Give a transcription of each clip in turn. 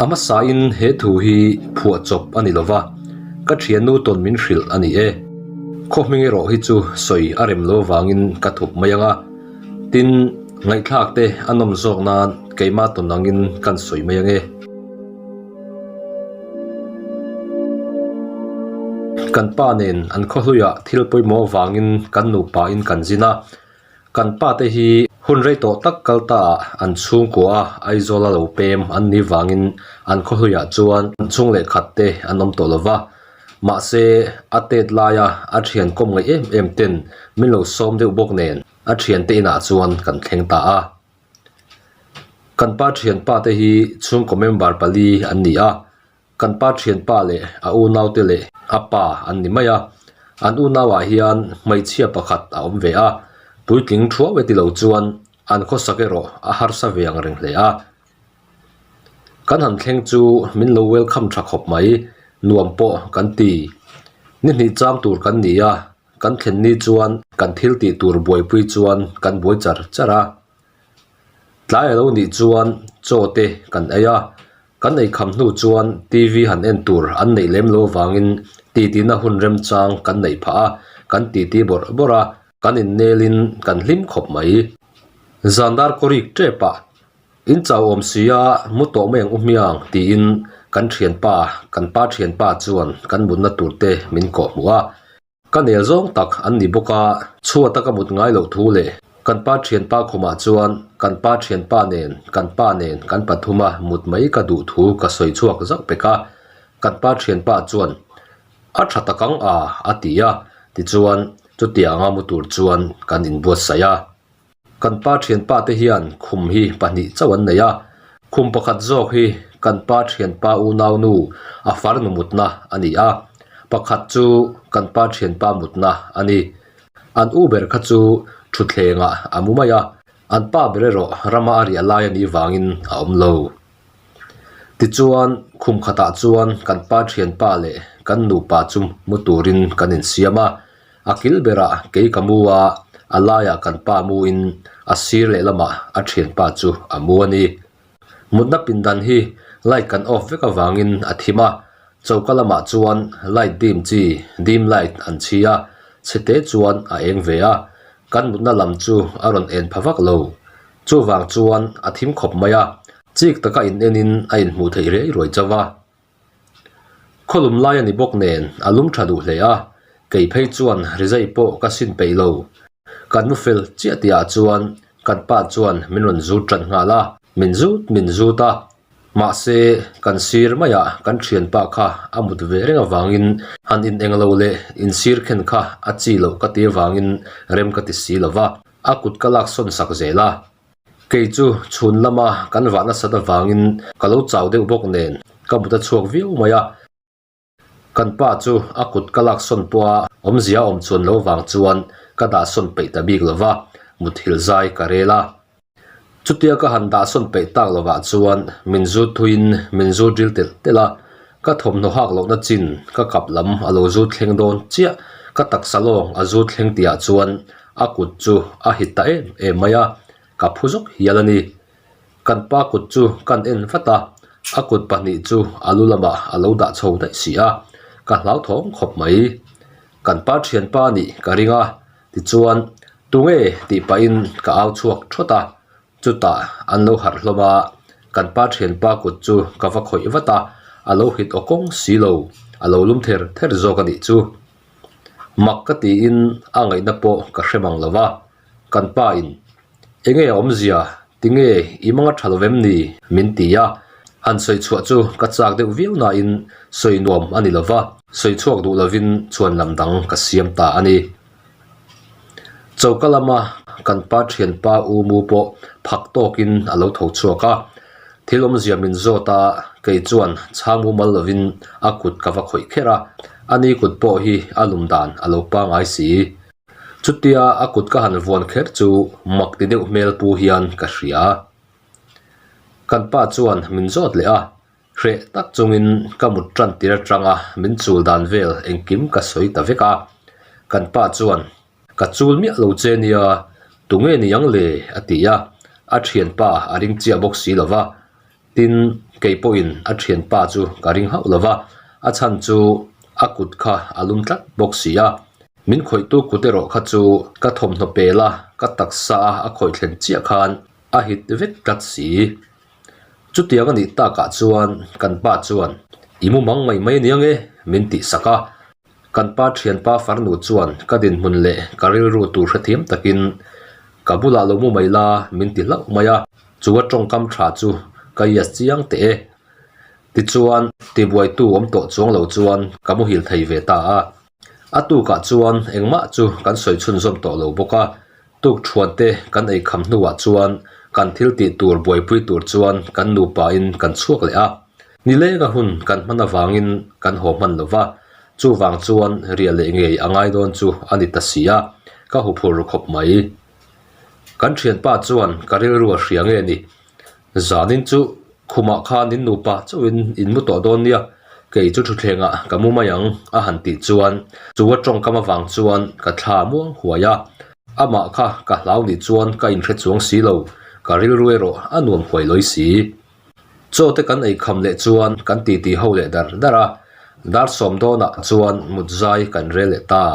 A hmasain he thu hi phuahchawp a ni lova, ka thiannu tawn min hrilh a ni e. Khaw hming erawh hi chu sawi a rem lo vangin ka thup mai ang a, tin, ngaihthlak te a nawm zawk nan keimah tawn angin kan sawi mai ang e. Kan pa nen an khaw hluiah thil pawimawh vangin kan nupa in kan zin a, Kan pa te hi hun rei tawh tak kal ta ah an chhungkua a Aizawl a lo pem an ni vangin an khawhluiah chuan an chhung leh khat te an awm tawh lo va. Mahse, a tet laia a thian kawm ngaih em em ten min lo sawm deuh bawk nen a thiante inah chuan kan thleng ta a. Kan pa thianpa te hi chhungkaw member pali an ni a, Kan pa thianpa leh a unaute leh a pa an ni mai a, an unauah hian hmeichhia pakhat a awm ve a, puitling thuau e ti lo chuan an khawsak erawh a harsa ve ang reng hle a. Kan han thleng chu min lo welcome tha khawp mai, nuam pawh kan ti. Ni hnih cham tur kan ni a, kan thlen ni chuan kan thil tih tur buaipui chuan kan buai char char a. Tlai a lo nih chuan chaw te kan ei a, Kan ei kham hnu chuan TV han en tur an neih lem lo avangin titina hun remchang kan neih phah a, kan titi bawrh bawrh a, kan innelin kan hlim khawp mai. Zandar kawrik tep ah, In chau awm si a, mu tawh mai ang u hmiang tiin kan thianpa, kan pa thianpa chuan kan mutna tur te min kawhhmuh a. Ka nel zawng tak an ni bawk a, chhuata ka mut ngai loh thu leh kan pa thianpa khumah chuan kan pa thianpa nen kan pa nen kan pathuma mut mai ka duh thu ka sawi chhuak zauh pek a, kan pa thianpa chuan a tha tak ang a a ti a, tichuan chutianga mu tur chuan kan inbuatsaih a. Kan pa thianpa te hian khum hi pahnih chauh an nei a, khum pakhat zawk hi kan pa thianpa unau nu a farnu mutna a ni a, pakhat chu kan pa thianpa mutna a ni. An u ber kha chu thutthlengah a mu mai a, an pa ber erawh rama a riah lai a nih vangin a awm lo. Tichuan khum khatah chuan kan pa thianpa leh kan nupa chu mu turin kan insiam a, A kil berah kei ka mu a, a laiah kan pa muin a sir lehlamah a thianpa chu a mu a ni. Mutna pindan hi light kan off vek avangin a thim a, choka lamah chuan light dim chi dim light an chhi a, chhete chuan a eng ve a, kan mutna lam chu a rawn en pha vak lo. Chuvang chuan a thim khawp mai a, chik taka in enin a inhmuh theih riai ruai chauh a. Khawlum lai a ni bawk nen a lum tha duh hle a, kei phei chuan rizai pawh ka sin peih lo. Kan mu fel chiah tihah chuan kan pa chuan min rawn zut tan nghal a, min zut min zut a, mahse kan sir maiah kan thianpa kha a mut ve reng avangin han in englo leh in sir khen kha a chi loh ka ti avangin rem ka ti si lova, a kut ka lak sawn sak zel a. Kei chu chhun lama kan vah nasat avangin ka lo chau deuh bawk nen ka mut a chhuak viau mai a. Kan pa chu a kut ka lak sawn pawh a awmzia a awm chuan lo vang chuan ka dah sawn peih ta bik lo va, muthilh zai ka rel a. Chutia ka han dah sawn peih tak lovah chuan min zut thuiin min zut ril telh telh a, ka thawmhnaw hak lohna chin ka kap lam a lo zut thleng dawn chiah, ka taksa lawng a zut thleng tihah chuan A kut chu a hit ta em em mai a, ka phu zawk hial a ni. Kan pa kut chu kan en vat a, a kut pahnih chu a lu lamah a lo dah chho daih si a, ka hlauthawng khawp mai. Kan pa thianpa nih ka ring a, tichuan tunge tih pahin ka au chhuak thawt a, chutah an lo harh hlawm a, kan pa thianpa kut chu ka va khawih vat a, a lo hit aw kawng si lo, a lo lum ther ther zawk a nih chu. Mak ka tiin a ngaihna pawh ka hre mang lo va, kan pa in Enge a awmzia? Tinge i manga tha lo vem ni? min ti a, han sawi chhuah chu ka chak deuh viau nain sawi nuam a ni lo va, sawi chhuak duh lovin chhuan lam dang ka siam ta a ni. Choka lama kan pa thianpa U Mu pawh phak tawkin a lo tho chhuak a, thil awmzia min zawt a, kei chuan chhang mumal lovin a kut ka va khawih kher a, ani kut pawh hi a lum dan a lo pangai si. Chutia a kut ka han vuan kher chu mak ti deuh hmel pu hian ka hria. Kan pa chuan min zawt leh a, hreh tak chungin ka mut tan tir atanga min chul dan vel engkim ka sawi ta vek a, kan pa chuan ka chul miah lo che nia, tunge ni ang le? a ti a, a thianpa a ring chiah bawk si lo va, tin. Kei pawhin a thianpa chu ka ring hauh lo va, a chhan chu a kut kha a lum tlat bawk si a. Min khawihtu kut erawh kha chu ka thawmhnaw pel a, ka taksa a a khawih thlen chiah khan a hit vek tlat si. Chutiang a nih takah chuan kan pa chuan, I mu mang mai mai aniang e, min tih sak a. Kan pa thianpa farnu chuan ka dinhmun leh ka rilru tur hrethiam takin ka bulah lo mu mai la min ti hlauh mai a, chu a tawngkam tha chu ka ias chiang teh e. Tichuan, tibuaitu awm tawh chuang lo chuan ka muhil thei ve ta a. A tukah chuan engmah chu kan sawi chhunzawm tawh lo bawk a, tuk thuan te kan ei kham hnuah chuan kan thil tih tur buaipui tur chuan kan nupa in kan chhuak leh a. Nilenga hun kan hman avangin kan haw hman lo va, chuvang chuan riah leh ngei a ngai dawn chu a ni ta si a, ka huphur ru khawp mai. Kan thianpa chuan ka rilru a hria nge ni? Zanin chu khumah khan in nupa chauhin in mu tawh dawn nia, kei chu thutthlengah ka mu mai ang a han tih chuan chu a tawngkam avang chuan ka thla muang huai a, amah kha ka hlau nih chuan ka inhre chuang si lo, ka rilru erawh a nuam huai lawi si. Chaw te kan ei kham leh chuan kan titi ho leh dar dar a, dar sawm dawnah chuan mut zai kan rel leh ta.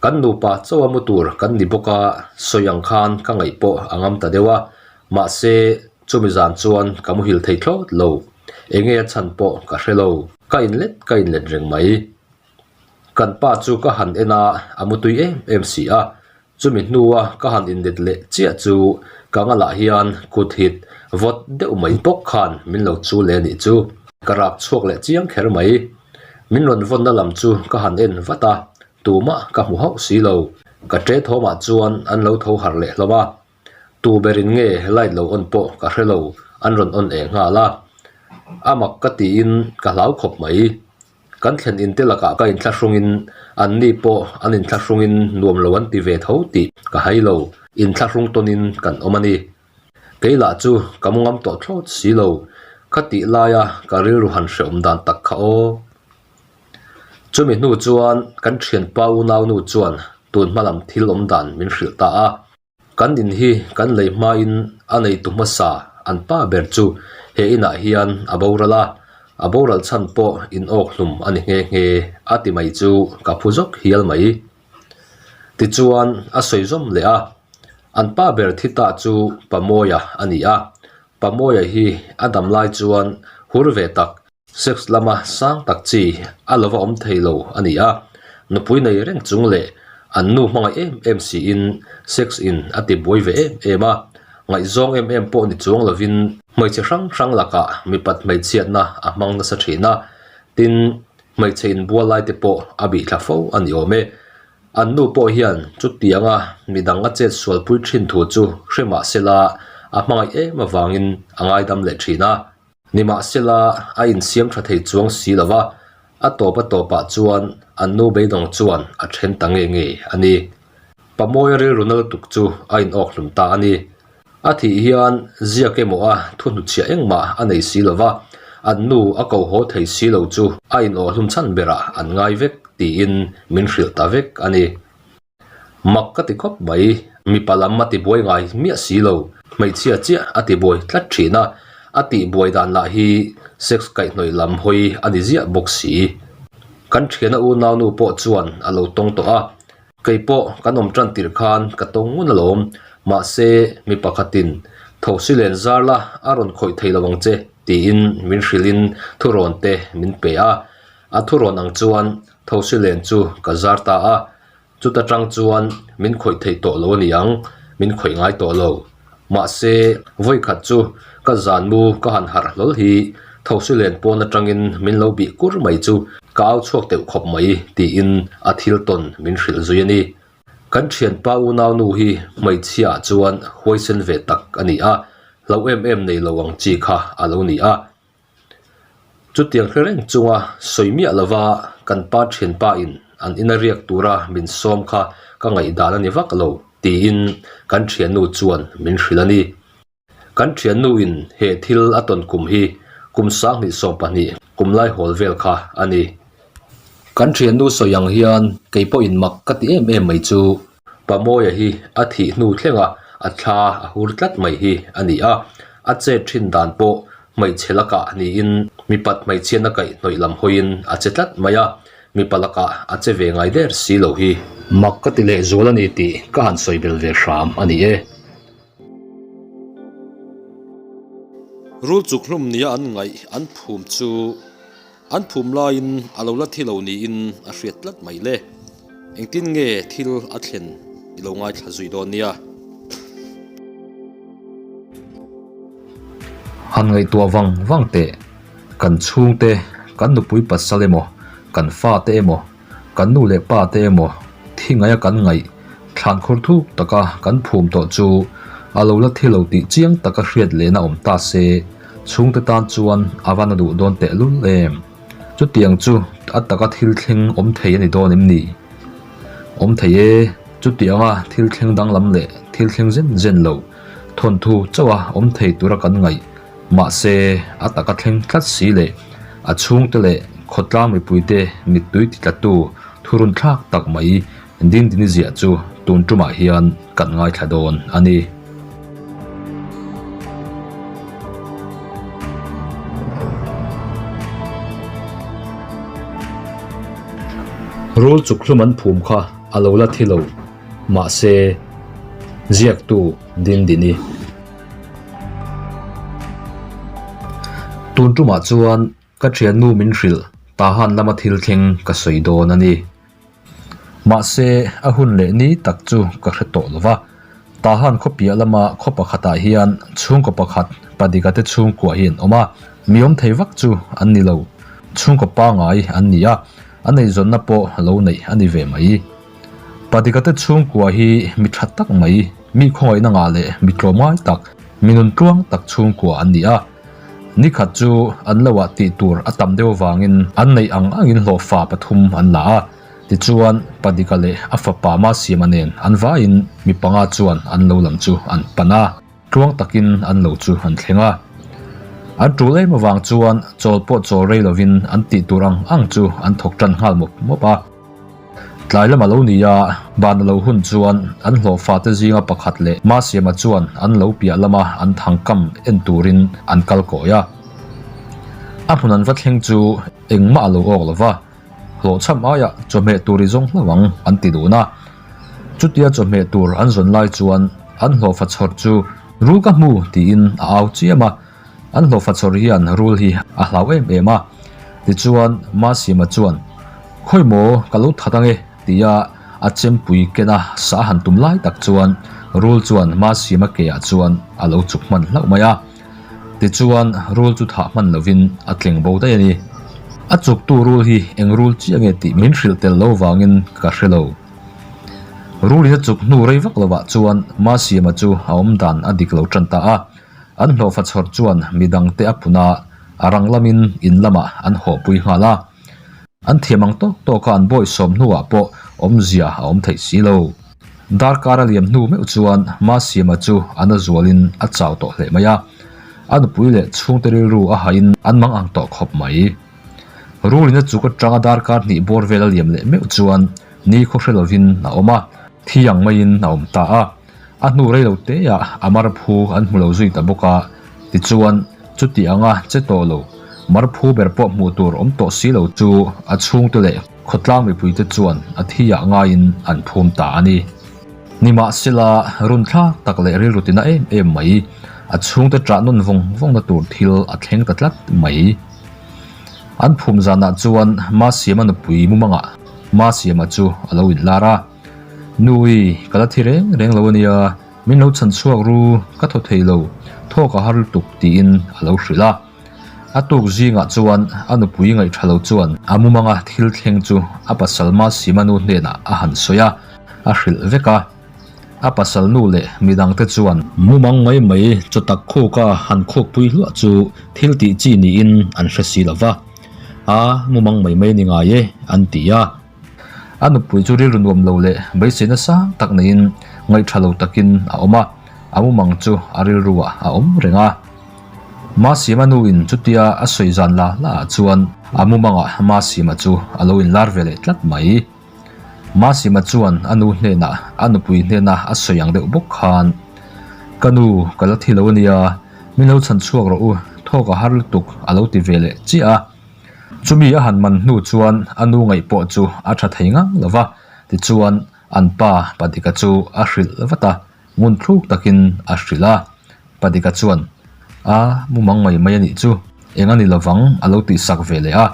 Kan nupa chawa mu tur kan ni bawk a, sawi ang khan ka ngaih pawh a ngam ta deuh a, mahse chumi zan chuan ka muhil thei thlawt lo, enge a chhan pawh ka hre lo, ka inlet ka inlet reng mai. Kan pa chu ka han en a, a mutui em em si a, chumi hnua ka han inlet leh chiah chu ka ngalah hian kut hit vawt deuh mai bawk khan min lo chul leh a nih chu, ka rak chhuak leh chiang kher mai. Min rawn vawnna lam chu ka han en vat a, tumah ka hmu hauh si lo. Ka ṭe thawmah chuan an lo tho harh leh hlawm a, tu berin nge light lo on pawh ka hre lo, an rawn on eng nghal a. A mak ka tiin ka hlau khawp mai. Kan thlen inte lakah ka inthlahrungin anni pawh an inthlahrungin nuam lo an ti ve tho tih ka hai lo, inthlahrung tawnin kan awm a ni. Kei lah chu ka mu ngam tawh thlawt si lo, ka tih laia ka rilru han hrehawm dan tak kha aw. Chumi hnu chuan kan thianpa unaunu chuan tun hma lam thil awm dan min hrilh ta a. Kan in hi kan lei hmain a neitu hmasa an pa ber chu he inah hian a boral a, a boral chhan pawh in awk hlum a ni nghe nghe a ti mai chu ka phu zawk hial mai. Tichuan a sawi zawm leh a, an pa ber thi ta chu Pamawia a ni a, Pamawia hi a dam lai chuan hur ve tak, sex lama sang tak chi a lova awm thei lo a ni a, nupui nei reng chung leh an nu hmangaih em em siin sex in a ti buai ve em em a, ngaihzawng em em pawh ni chuang lovin hmeichhe hrang hrang lakah mipat hmeichhiatna a hmang nasa thin a, tin Hmeichhe inbual lai te pawh a bih thla fo a ni awm e. An nu pawh hian chutianga midang a chet sualpui thin thu chu hre mah sela a hmangaih em avangin a ngaidam leh thin a. Nimahsela a insiam tha thei chuang si lo va, a tawp a tawpah chuan an nu beidawng chuan a then ta nge nge a ni. Pamawia rilru na lutuk chu a inawk hlum ta a ni. A thih hian ziak emaw a thuhnuchhiah engmah a nei si lo va, an nu a ko haw thei si lo chu a inawh hlum chhan berah an ngai vek tiin min hrilh ta vek a ni. Mak ka ti khawp mai, mipa lam a tibuai ngai miah si lo, hmeichhia chiah a tibuai tlat thin a, a tihbuai dan lah hi sex kaihhnawih lam hawi a ni ziah bawk si. Kan thiana unaunu pawh chuan a lo tawng tawh a, Kei pawh kan awm tan tirh khan ka tawng ngun alawm, mahse mi pakhatin thosi len zar la a rawn khawih thei lo ang che tiin min hrilhin thurawn te min pe a, a thurawn ang chuan thosi len chu ka zar ta a, chuta tang chuan min khawih thei tawh lo a ni ang, min khawih ngai tawh lo. Mahse vawikhat chu ka zan mu ka han harh hlawl hi thosi len pawn atangin min lo bih kur mai chu Ka au chhuak deuh khawp mai tiin a thil tawn min hrilh zui a ni. Kan thianpa unaunu hi hmeichhia ah chuan huaisen ve tak a ni a, hlo em em nei lo ang chi kha a lo ni a. Chutiang hre reng chunga sawi miah lova kan pa thianpa in an ina riak tura min sawm kha ka ngaihdan a ni vak lo tiin kan thiannu chuan min hrilh a ni. Kan thiannu in he thil a tawn kum hi kum 2012 kum lai hawl vel kha a ni. Kan thiannu sawi ang hian kei pawhin mak ka ti em em mai chu. Pamawia hi a thih hnu thlenga a thla a hur tlat mai hi a ni a, a chet thin dan pawh Hmeichhe lakah niin mipat hmeichhiatna kaihhnawih lam hawiin a che tlat mai a, mipa lakah a che ve ngai der si lo hi. Mak ka ti lehzual a ni tih ka han sawi bel ve hram a ni e. Rul chuk hlum nia an ngaih an phum chu an phum laiin a lo la thi lo niin a hriat tlat mai le. Engtin nge thil a thlen i lo ngaithla zui dawn nia? Han ngaihtuah vang vang teh, kan chhungte, kan nupui pasal emaw, kan fate emaw, kan nu leh pa te emaw thi ngaia kan ngaih thlan khur thuk taka kan phum tawh chu a lo la thi lo tih chiang taka hriat lehna awm ta se, chhungte tan chuan a va na duh dawn tehlul em? Chutiang chu a taka thil thleng awm thei a ni dawn em ni? Awm thei e, chutianga thil thleng danglam leh thil thleng zen zen lo thawnthu chauha awm thei tura kan ngaih mahse a taka thleng tlat si leh a chhungte leh khawtlang mipuite mittui titlattu thurun thlak tak mai Dindini ziah chu tun tumah hian kan ngaithla dawn a ni. Rul chuk hlum an phum kha a lo la thi lo, mahse ziaktu Dindini. Tun tumah chuan ka thiannu min hrilh Tahan lama thil thleng ka sawi dawn a ni. Mahse, a hun leh ni tak chu ka hre tawh lo va. Tahan khaw piah lama khaw pakhatah hian chhungkaw pakhat Padika te chhungkua hi an awm a, mi awm thei vak chu an ni lo. Chhungkaw pangai an ni a, an eizawnna pawh lo neih a ni ve mai. Padika te chhungkua hi mi tha tak mai, mi khawngaihna ngah leh mi tlawmngai tak, mi nuntluang tak chhungkua an ni a. Nikhat chu an lo ah tih tur a tam deuh avangin an neih ang angin hlawhfa pathum an la a, tichuan Padika leh a fapa Masiama nen an vaiin mi panga chuan an lo lam chu an pan a, tluang takin an lo chu an thleng a. An tul em avang chuan chawl pawh chawl rei lovin an tih tur ang ang chu an thawk tan nghal mawp mawp a. Tlai lam a lo ni a, ban a lo hun chuan an hlawhfa te zinga pakhat leh Masiama chuan an lo piah lama an thangkam en turin an kal kawi a. A hmun an va thleng chu engmah a lo awk lo va, hlawhchham aiah chawhmeh tur i zawng hlauh ang an ti dun a. Chutia chawhmeh tur an zawn lai chuan an hlawhfa chhawr chu Rul ka hmu tiin a au chiam a. An hlawhfa chhawr hian rul hi a hlau em em a, tichuan Masiama chuan, Khawi maw ka lo that ange tia a chempui kena sa han tum lai tak chuan rul chuan Masiama ke ah chuan a lo chuk hman hlauh mai a. Tichuan rul chu thah hman lovin a tleng bo daih a ni. A chuktu rul hi eng rul chiah nge tih min hrilh tel lo vangin ka hre lo. Rulin a chuk hnu rei vak lovah chuan Masiama chu a awmdan a dik lo tan ta a. An hlawhfa chhawr chuan midangte a pun a, a rang lamin in lamah an hawhpui nghal a. An thiam ang tawk tawka an bawihsawm hnuah pawh awmzia a awm theih si lo. Darkar a liam hnu meuh chuan Masiama chu a na zualin a chau tawh hle mai a. A nupui leh chhungte rilru a hahin an mang ang tawh khawp mai. Rulin a chuk atanga darkar hnih bawr vel a liam leh meuh chuan ni khaw hre lovin a awm a, thi ang maiin a awm ta a. A hnu rei lo teah a marphu an hmu lo zui ta bawk a, tichuan chuti anga che tawh lo, marphu ber pawh hmuh tur awm tawh si lo chu a chhungte leh khawtlang mipuite chuan a thiah ngaiin an phum ta a ni. Nimahsela, run thlak tak leh rilru tina em em mai, a chhungte ṭah nawn vawng vawngna tur thil a thleng ta tlat mai. An phum zanah chuan Masiama nupui mumangah Masiama chu a lo inlar a. Nui, ka la thi reng reng lo a nia, min lo chhan chhuak ru, ka thaw thei lo, thawk a har lutuk tiin a lo hrilh a. A tuk zingah chuan a nupui ngaihṭha lo chuan a mumanga thil thleng chu a pasal Masima nu hnenah a han sawi a, a hrilh vek a. A pasal nu leh midangte chuan mumang mai mai chawtak khuka han khukpui hluah chu thil tih chi niin an hre si lo va, A mumang mai mai ni ngai e an ti a. A nupui chu rilru nuam lo leh beiseina sang tak neiin ngaihṭha lo takin a awm a, a mumang chu a rilruah a awm reng a. Masima nuin chutia a sawi zan la la ah chuan a mumangah Masima chu a lo inlar ve leh tlat mai. Masima chuan a nu hnenah a nupui hnena a sawi ang deuh bawk khan, Ka nu, ka la thi lo a nia, min lo chhan chhuak rawh u. Thawk a har lutuk a lo ti ve leh chiah a. Chumi a han man hnu chuan a nu ngaih pawh chu a tha thei ngang lo va, tichuan an pa Padika chu a hrilh vat a, ngun thluk takin a hrilh a. Padika chuan, A, mumang mai mai a nih chu, eng a ni lovang a lo tihsak ve leh a.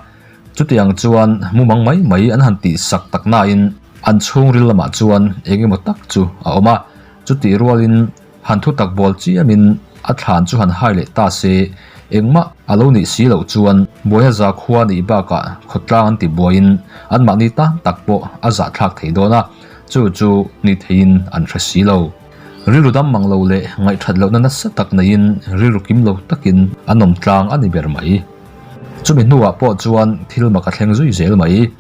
Chutiang chuan mumang mai mai an han tihsak tak nain an chhungril lamah chuan eng emaw tak chu a awm a, chutih rualin Han thu tak bawl chiamin a thlan chu han hai leh ta se, engmah a lo nih si loh chuan buaina zakhua nih bakah khawtlang an ti buaiin anmahni tan tak pawh a zahthlak thei dawn a, chu chu ni theiin an hre si lo. Rilru dam mang lo leh ngaihthat lohna nasa tak neiin rilru kim lo takin an awm tlang a ni ber mai. Chumi hnuah pawh chuan thil mak a thleng zui zel mai.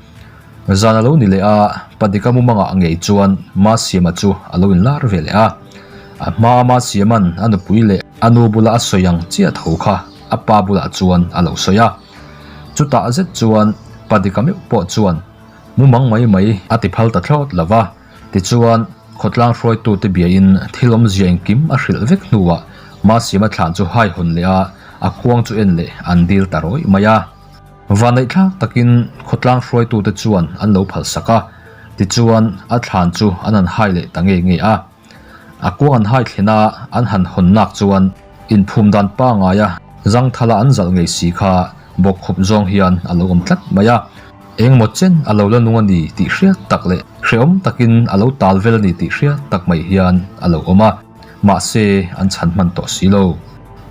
Zan a lo ni leh a, Padika mumangah ngei chuan Masiama chu a lo inlar ve leh a. A hmaa Masiama'n a nupui leh a nu bula a sawi ang chiah tho kha a pa bulah chuan a lo sawi a. Chutah zet chuan Padika meuh pawh chuan mumang mai mai a ti phal ta thlawt lo va. Tichuan, khawtlang hruaitute biain thil awmzia engkim a hrilh vek hnuah Masiama thlan chu hai hawn leh a, a kuang chu en leh an dil ta rawih mai a. Vanneihthlak takin khawtlang hruaitute chuan an lo phalsak a, tichuan a thlan chu an han hai leh ta nge nge a. A kuang an hai thlen a, an han hawn nak chuan inphum dan pangaia zangthala an zalh ngei si kha bawkkhup zawng hian a lo awm tlat mai a. Engmaw chen a lo la nung a ni tih hriat tak leh hrehawm takin a lo tal vel a ni tih hriat tak mai hian a lo awm a. Mahse, an chhan hman tawh si lo.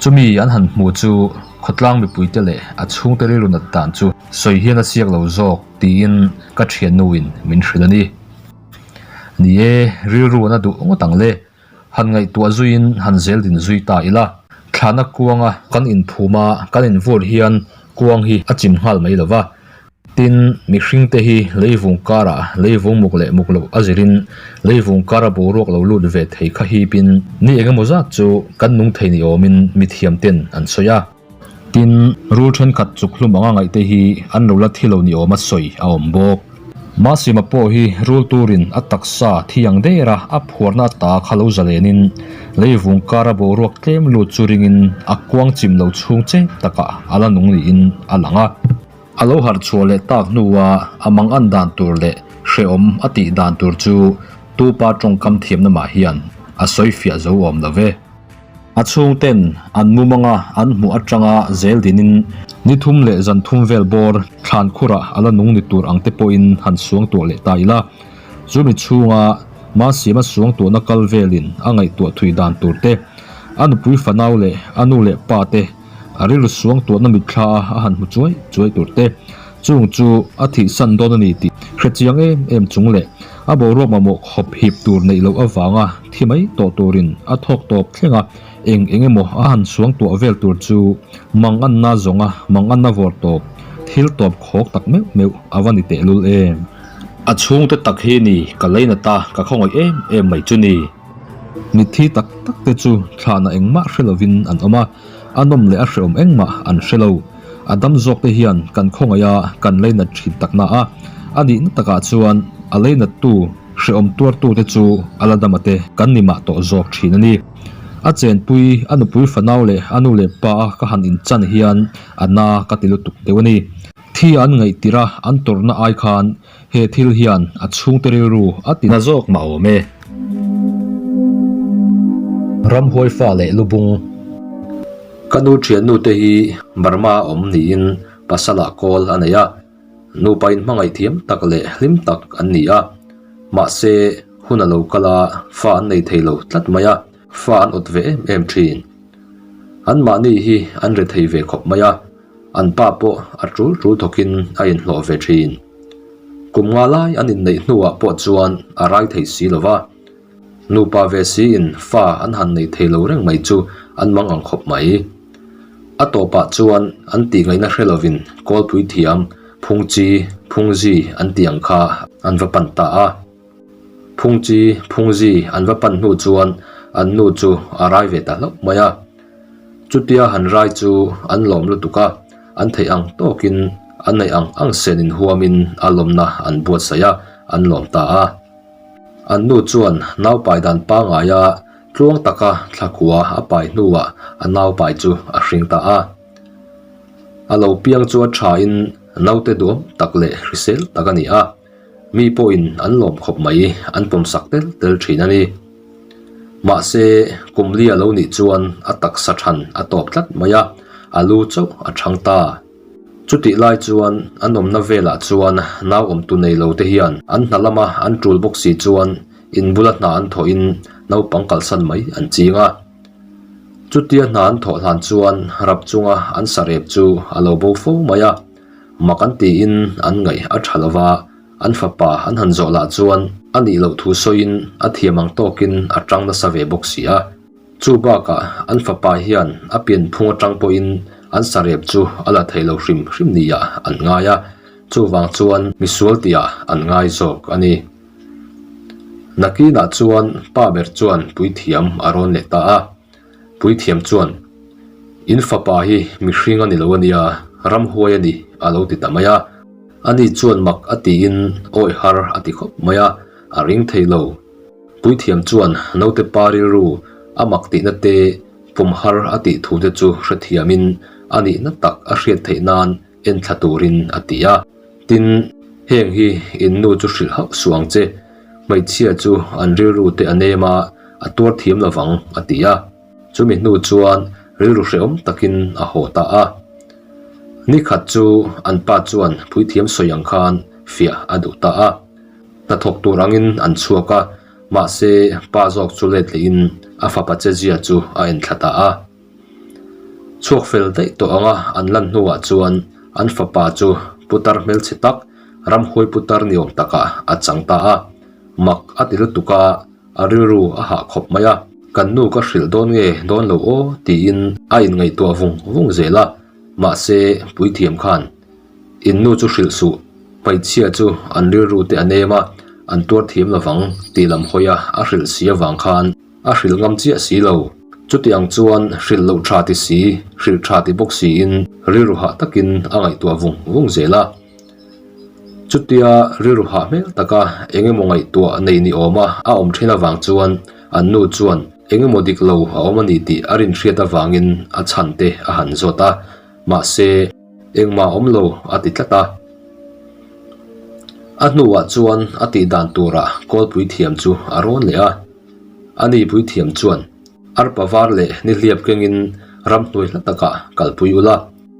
Chumi an han hmu chu khawtlang mipuite leh a chhungte rilru nat dan chu sawi hian a siak lo zawk tiin ka thiannuin min hrilh a ni. Ni e, rilru an a duh ngawt ang le. Han ngaihtuah zuiin han zel din zui ta ila. Thlahna kuanga kan inphum a, kan invur hian kuang hi a chim nghal mai lo va. Tin, mihringte hi leivung karah leivung muk leh muk loh a zirin leivung kara boruak lo lut ve thei kha hipin ni engemaw zat chu kan nung thei ni awmin mithiam ten an sawi a. Tin, rul thenkhat chuk hlum anga ngaihte hi an lo la thi lo ni awma sawi a awm bawk. Masima pawh hi rul turin a taksa thi ang dera a phuarna ata kha lo zalenin leivung kara boruak tlem lut chu ringin a kuang chim lo chhung che takah a la nung niin a lang a. A lo harh chhuah leh tak hnua a mang an dan tur leh hrehawm a tih dan tur chu tupa tawngkam thiamna mah hian a sawi fiah zo awm lo ve. A chhungten an mumanga an hmuh atanga zel dinin ni thum leh zan thum vel bawr thlan khurah a la nung ni tur ang te pawhin han suang tuah leh ta ila. Chumi chhunga Masiama suang tuahna kal velin a ngaihtuah thui dan tur te, a nupui fanau leh a nu leh pa te, A rilru suang tuahna mitthla a a han hmu chuai chuai tur te, chung chu a thihsan dawn a ni tih hre chiang em em chung leh a boruak mamawh khawp hip tur neih loh avanga thi mai tawh turin a thawk tawp thleng a, eng eng emaw a han suang tuah vel tur chu mang anna zawnga mang anna vawr tawp thil tawp khawk tak meuh meuh a va ni tehlul em. A chhungte tak hi ni ka leinat a, ka khawngaih em em mai chu ni. Mitthi tak tak te chu thlahna engmah hre lovin an awm a, a nawm leh a hrehawm engmah an hre lo. A dam zawk te hian kan khawngaih a, kan leinat thin tak na a, a nihna takah chuan a leinattu, hrehawm tuartu te chu a la dama te kan ni mah tawh zawk thin a ni. A chenpui, a nupui fanau leh a nu leh pa a ka han inchan hian a na ka ti lutuk deuh a ni. Thi an ngaihtirh a, an tawrhna ai khan He thil hian a chhungte rilru a ti na zawk mah awm e. Ramhuai fa leh lubung. Ka nu thiannu te hi Burma a awm niin pasal ah kawl a nei a, nupa in hmangaih thiam tak leh hlim tak an ni a, mahse hun a lo kal a fa an nei thei lo tlat mai a, fa an awt ve em em thin. An mahni hi an re thei ve khawp mai a. An pa pawh a tul tul thawkin a inhlawh ve thin. Kum nga lai an inneih hnuah pawh chuan a rai thei si lo va. Nupa ve siin fa an han nei thei lo reng mai chu an mang ang khawp mai. A tawpah chuan an tih ngaihna hre lovin kawlpui thiam, phungchi, phungzi an tih ang kha an va pan ta a. Phungchi, phungzi an va pan hnu chuan an nu chu a rai ve ta hlauh mai a. Chutia han rai chu an lawm lutuk a, an theih ang tawkin an neih ang ang sen inhuamin a lawmna an buatsaih a, an lawm ta a. An nu chuan naupai dan pangaia tluang taka thlakua a pai hnuah a naupai chu a hring ta a. A lo piang chu a thain naute duam tak leh hrisel tak a ni a, mi pawhin an lawm khawp mai an pawmsak tel tel thin a ni. Mahse, kum li a lo nih chuan a taksa than a tawp tlat mai a, a lu chauh a chhang ta. Chutih lai chuan an awmna velah chuan nau awmtu nei lo te hian an hna lama an tul bawk si chuan in bula hna an thawhin naupang kalsan mai an ching a. Chutia hna an thawh hlan chuan rap chunga an sarep chu a lo bo fo mai a, mak an tiin an ngaih a tha lova, an fapa an han zawh lah chuan a nih loh thu sawiin a thiam ang tawkin a tang nasa ve bawk si a. Chu bakah an fapa hian a pianphung atang pawhin an sarep chu a la thei lo hrim hrim niah an ngai a, chuvang chuan misual tihah an ngai zawk a ni. Nakinah chuan pa ber chuan puithiam a rawn leh ta a, puithiam chuan, In fapa hi mihring a ni lo a nia, ramhuai a ni a lo ti ta mai a. Ani chuan mak a tiin awi har a ti khawp mai a, a ring thei lo. Puithiam chuan naute pa rilru a mak tihna te, pum har a tih thu te chu hrethiamin a nihna tak a hriat theih nan en thla turin a ti a. Tin, heng hi in nu chu hrilh hauh suh ang che, hmeichhia chu an rilru te a nem a, a tuar thiam lo vang, a ti a. Chumi hnu chuan rilru hrehawm takin a haw ta a. Nikhat chu an pa chuan puithiam sawi ang khan fiah a duh ta a. Hnathawk tur angin an chhuak a, mahse pa zawk chu let lehin a fapa chezia chu a enthla ta a. Chhuak fel daih tawh anga an lan hnuah chuan an fapa chu putar hmelchhe tak, ramhuai putar ni awm takah a chang ta a. Mak a ti lutuk a, a rilru a hah khawp mai a. Kan nu ka hrilh dawn nge dawn lo aw tiin a inngaihtuah vung vung zel a, mahse puithiam khan In nu chu hrilh suh, hmeichhia chu an rilru te a nem a, an tuar thiam lovang tih lam hawi a a hrilh si avang khan a hrilh ngam chiah si lo. Chuti ang chuan hrilh loh tha ti si, hrilh tha ti bawk siin rilru hah takin a ngaihtuah vung vung zel a. Chutia rilru hah hmel taka eng emaw ngaihtuah nei ni awma a awm thin avang chuan an nu chuan eng emaw dik lo a awm a ni tih a rinhriat avangin a chhan te a han zawt a, mahse, Engmah awm lo a ti tlat a. A hnuah chuan a tih dan turah kawlpui thiam chu a rawn leh a. A ni pui thiam chuan arpa var leh nihliap kengin ramhnuai hla takah kalpui ula,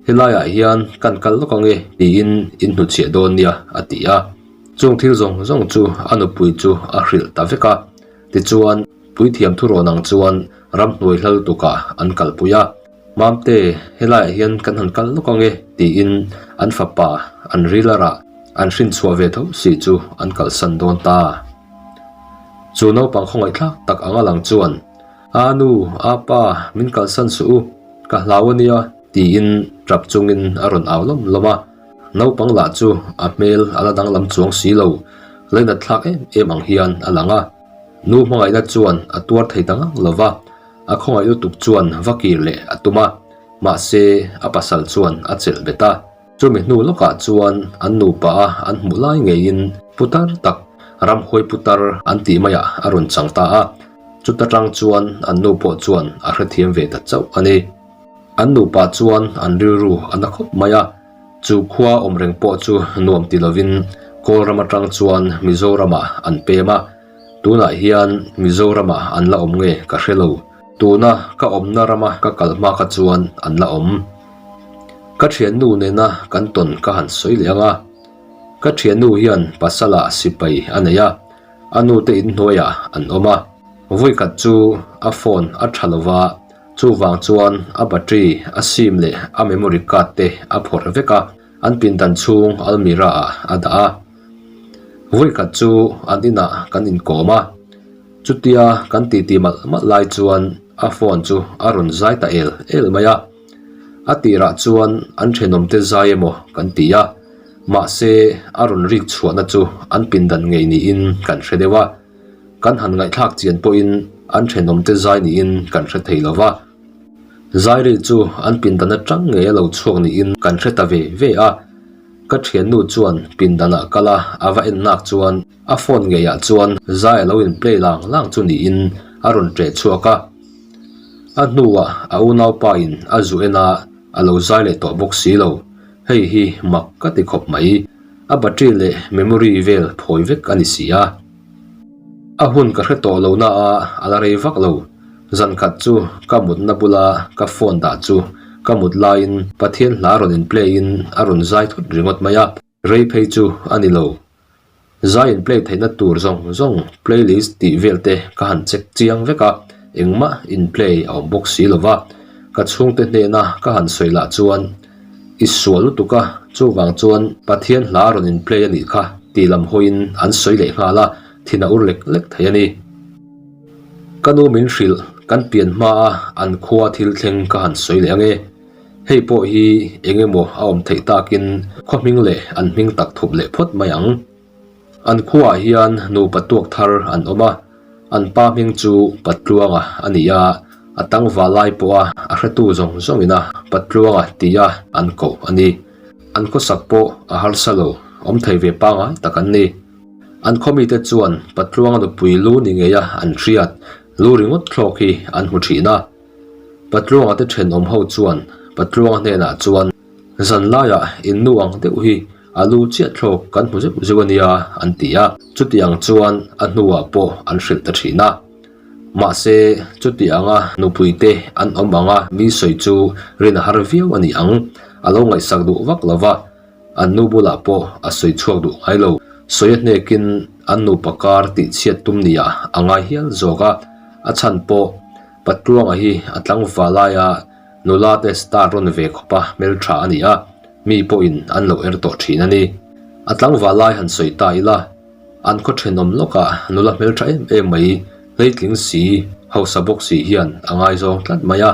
helaiah hian kan kal lawk ange tiin in hnuchhiah dawn nia a ti a. Chung thil zawng zawng chu a nupui chu a hrilh ta vek a. Tichuan puithiam thurawn ang chuan ramhnuai hla lutukah an kalpui a. Mamte, helaiah hian kan han kal lawk ange, tiin an fapa an ril a rah, an hrin chhuah ve tho si chu an kalsan dawn ta. Chu naupang khawngaihthlak tak anga lang chuan, A nu, a pa, min kalsan suh u, ka hlau a nia, tiin tap chungin a rawn au lawm lawm a. Naupang lah chu a hmel a la danglam chuang si lo, lainat thlak em em ang hian a lang a. Nu hmangaihna chuan a tuar thei ta ngang lo va. A khawngaih lutuk chuan va kir leh a tum a, mahse a pasal chuan a chelh bet a. Chumi hnu lawkah chuan an nupa a an hmuh lai ngeiin putar tak, ramhuai putar an tih maiah a rawn chang ta a. Chuta tang chuan an nu pawh chuan a hrethiam ve ta chauh a ni. An nupa chuan an rilru a na khawp mai a, chu khua awm reng pawh chu nuam ti lovin Kawlram atang chuan Mizoramah an pem a. Tunah hian Mizoramah an la awm nge ka hre lo. Tuna ka awmna rama ka kal hma kha chuan an la awm. Ka thiannu nena kan tawn ka han sawi leh ang a. Ka thiannu hian pasala sipai a nei a, a nute inhnuaiah an awm a. Vawikhat chu a phone a tha lo va, chuvang chuan a battery, a sim leh a memory card te a phawrh vek a, an pindan chhung almirah ah a dah a. Vawikhat chu an inah kan inkawm a, chutia kan titi malh malh lai chuan a phone chu a rawn zai ta el el mai a. A tirah chuan an thenawmte zai emaw kan ti a, mahse a rawn rik chhuahna chu an pindan ngei niin kan hre deuh a. Kan han ngaihthlak chian pawhin an thenawmte zai niin kan hre thei lo va. Zairi chu an pindan atang ngei a lo chhuak niin kan hre ta ve ve a. Ka thiannu chuan pindanah kal a, a va en nak chuan a phone ngeiah chuan zai a lo in play lang lang chu niin a rawn ṭeh chhuak a. A hnuah a unaupa in a zu en a. A lo zai leh tawh bawk si lo. Hei hi mak ka ti khawp mai. A battery leh memory vel phawi vek a ni si a. A hun ka hre tawh lo na a, a la rei vak lo. Zan khat chu ka mutna bula ka phone dah chu ka mut laiin Pathian hla rawn in play in a rawn zai thut ringawt mai a. Rei phei chu a ni lo. Zai in play theihna tur zawng zawng playlist tih vel te ka han check chiang vek a, engmah in play a awm bawk si lo va. Ka chhungte hnena ka han sawi lah chuan i sual lutuk a, chuvang chuan Pathian hla rawn in play a nih kha tih lam hawiin an sawi leh nghal a, thin a ur lek lek thei a ni. Ka nu min hrilh kan pian hma a an khua thil thleng ka han sawi leh ange. Hei pawh hi eng emaw a awm theih takin khaw hming leh an hming tak thup leh phawt mai ang. An khuaah hian nupa tuak thar an awm a, an pa hming chu Patluanga a ni a, a tangva lai pawha a hretu zawng zawngin a Patluanga tia an koh a ni. An khawsak pawh a harsa lo, awm thei ve pangngai tak an ni. An khaw mite chuan Patluanga nupui lu ni ngeia an hriat lu ringawt thlawk hi an hmu thin a. Patluanga te thenawm ho chuan Patluanga hnenah chuan zan laiah in nu ang deuh hi a lu chiah thlawk kan hmu zeuh zeuh a nia an ti a, chuti ang chuan a hnuah pawh an hrilh ta thin a. Mahse, chuti anga nupui te an awm anga mi sawi chu rin a har viau a ni ang, a lo ngaihsak duh vak lo va, an nu bulah pawh a sawi chhuak duh ngai lo. Sawi a hnekin an nupa kar tihchhiat tum niah a ngai hial zawk a, a chhan pawh Patluanga hi a tlangval laia nula te star rawn ve khawpa hmeltha a ni a, mi pawhin an lo er tawh thin a ni. A tlangval lai han sawi ta ila, an khaw thenawm lawkah nula hmeltha em em mai hleitling si, hausa bawk si hian a ngaizawng tlat mai a.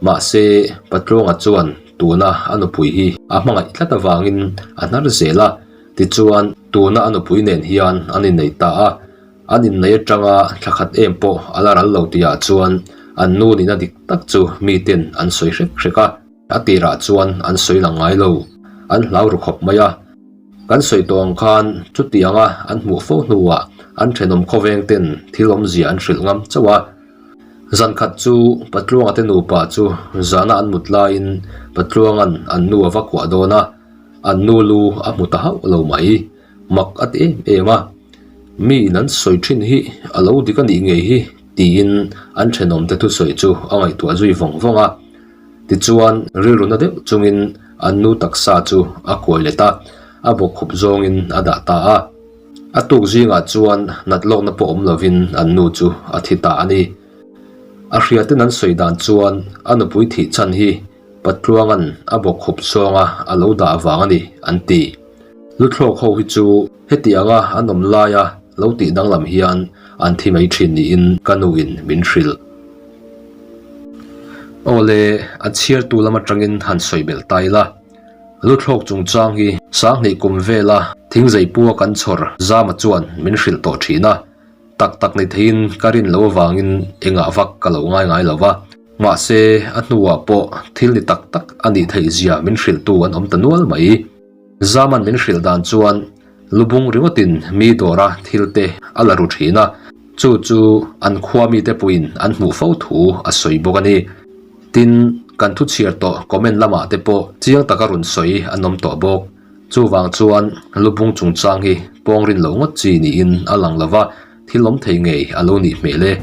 Mahse, Patluanga chuan tuna a nupui hi a hmangaih tlat avangin a hnar zel a, tichuan tuna a nupui nen hian an innei ta a. An inneih atanga thla khat em pawh a la ral lo tihah chuan an nu nihna dik tak chu miten an sawi hrek hrek a, a tirah chuan an sawi lang ngai lo, an hlau ru khawp mai a. Kan sawi tawh ang khan chuti anga an hmuh fo hnuah an thenawm khawveng ten thil awmzia an hrilh ngam chauh a. Zan khat chu Patluanga te nupa chu zana an mut laiin Patluanga'n an nu a va kuah dawn a, an nu lu a hmu ta hauh lo mai. Mak a ti em em a, mi in an sawi thin hi a lo dik a nih ngei hi tiin an thenawmte thusawi chu a ngaihtuah zui vawng vawng a. Tichuan rilru na deuh chungin an nu taksa chu a kuai let a, a bawkkhup zawngin a dah ta a. A tuk zingah chuan nat lawkna pawh awm lovin an nu chu a thi ta a ni. A hriatin an sawi dan chuan a nupui thih chhan hi Patluanga'n a bawkkhup zawnga a lo dah vang a ni an ti. Luthlawk ho hi chu heti anga an awm laia lo tih danglam hian an thi mai thin niin ka nuin min hrilh. Awle, a chhiartu lam atangin han sawi belh ta ila. Luthlawk chungchang hi Sanghnih kum vela thingzeipua kan chhawr Zama chuan min hrilh tawh thin a. Tak tak ni theiin ka rin loh avangin engah vak ka lo ngai ngai lo va. Mahse, a hnuah pawh thil ni tak tak a nih theih zia min hrilhtu an awm ta nual mai. Zaman min hrilh dan chuan lubung ringawtin mi dawra thil te a la ru thin a, chu chu an khua mite puiin an hmuh fo thu a sawi bawk a ni. Tin, kan thu chhiar tawh comment lamah te pawh chiang taka rawn sawi an awm tawh bawk. Chuvang chuan lubung chungchang hi pawng rin loh ngawt chi niin a lang lo va, thil awm thei ngei a lo nih hmel e.